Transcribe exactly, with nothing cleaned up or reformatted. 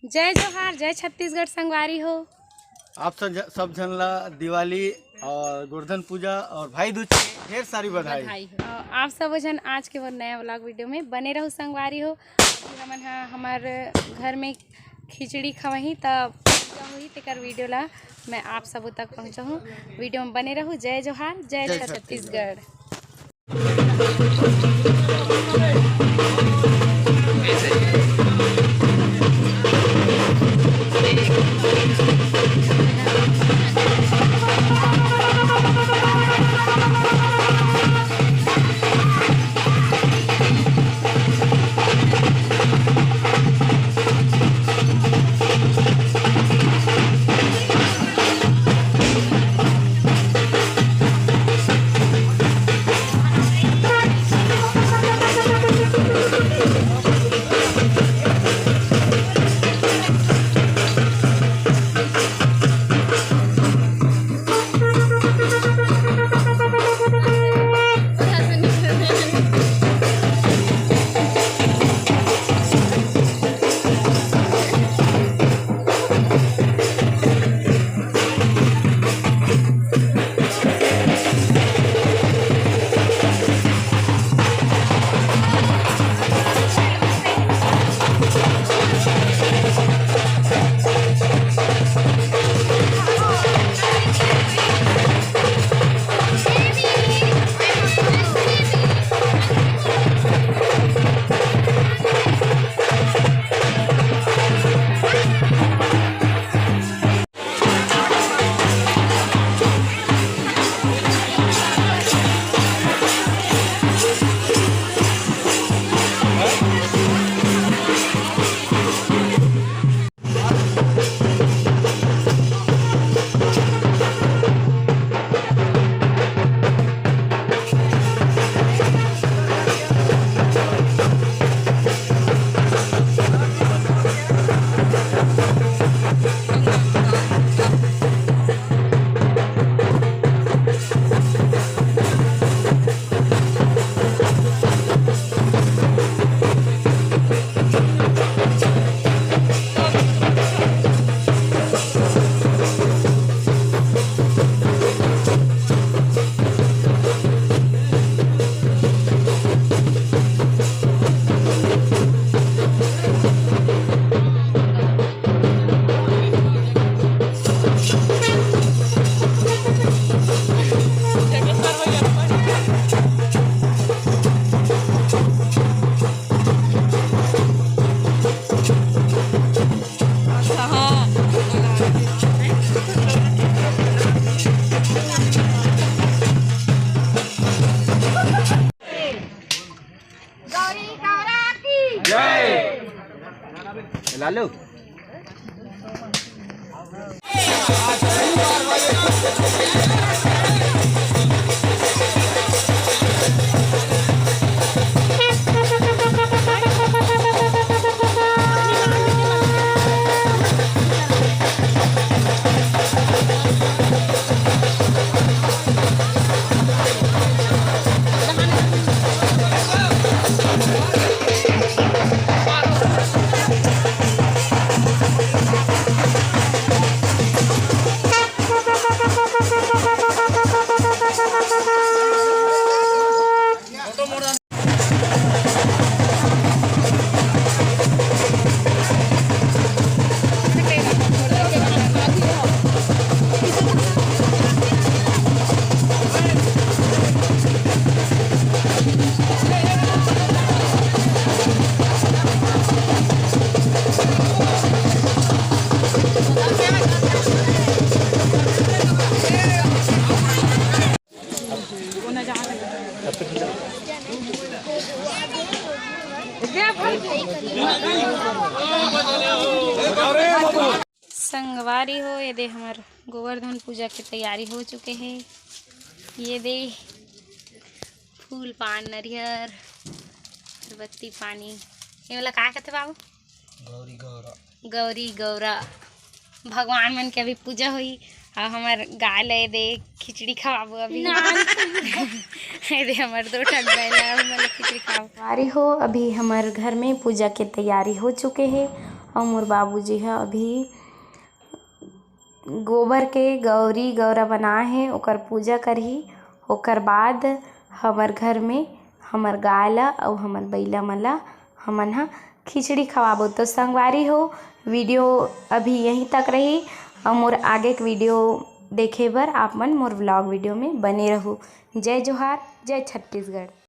जय जोहार, जय छत्तीसगढ़ संगवारी हो। आप सब ज-, सब झन ला दिवाली और गोवर्धन पूजा और भाई दूज के ढेर सारी बधाई। बधाई हो। अ, आप सब झन आज के मोर नया vlog video में बने रहू संगवारी हो। अभी हमन ह हमर घर में खिचड़ी खवाही, त पूजा होही, तेकर video ला मैं आप सबो तक पहुँचाहूँ। Video में बने रहू। जय जोहार, जय जय छत्तीसगढ़। छत्तीसगढ़। गौरी गौरा की जय। लालू। संगवारी हो, ये दे हमर गोवर्धन पूजा के तैयारी हो चुके हे। ये दे फूल पान, नरियर, अगरबत्ती, पानी, ये वाला का कथे बाबू? गौरी गौरा। गौरी गौरा। भगवान मन के अभी पूजा होही। अब हमर गाय ल ये दे खिचड़ी खवाबो अभी। ना। ये दे हमर दो ठक बैल हे, ओमन ल खिचड़ी खवाबो। संगवारी हो, अभी हमर घर में पूजा के तैयारी हो चुके हे। अउ मोर बाबूजी ह अभी गोबर के गौरी गौरा बनाए हे, ओकर पूजा करही। ओकर बाद हमर घर में हमर गाय ला अउ हमर बइला मन ला हमन ह खिचड़ी खवाबो। तो संगवारी हो, वीडियो अभी यहीं तक रही, अउ मोर आगे के वीडियो देखे बर आप मन मोर व्लॉग वीडियो में बने रहू। जय जोहार, जय छत्तीसगढ़।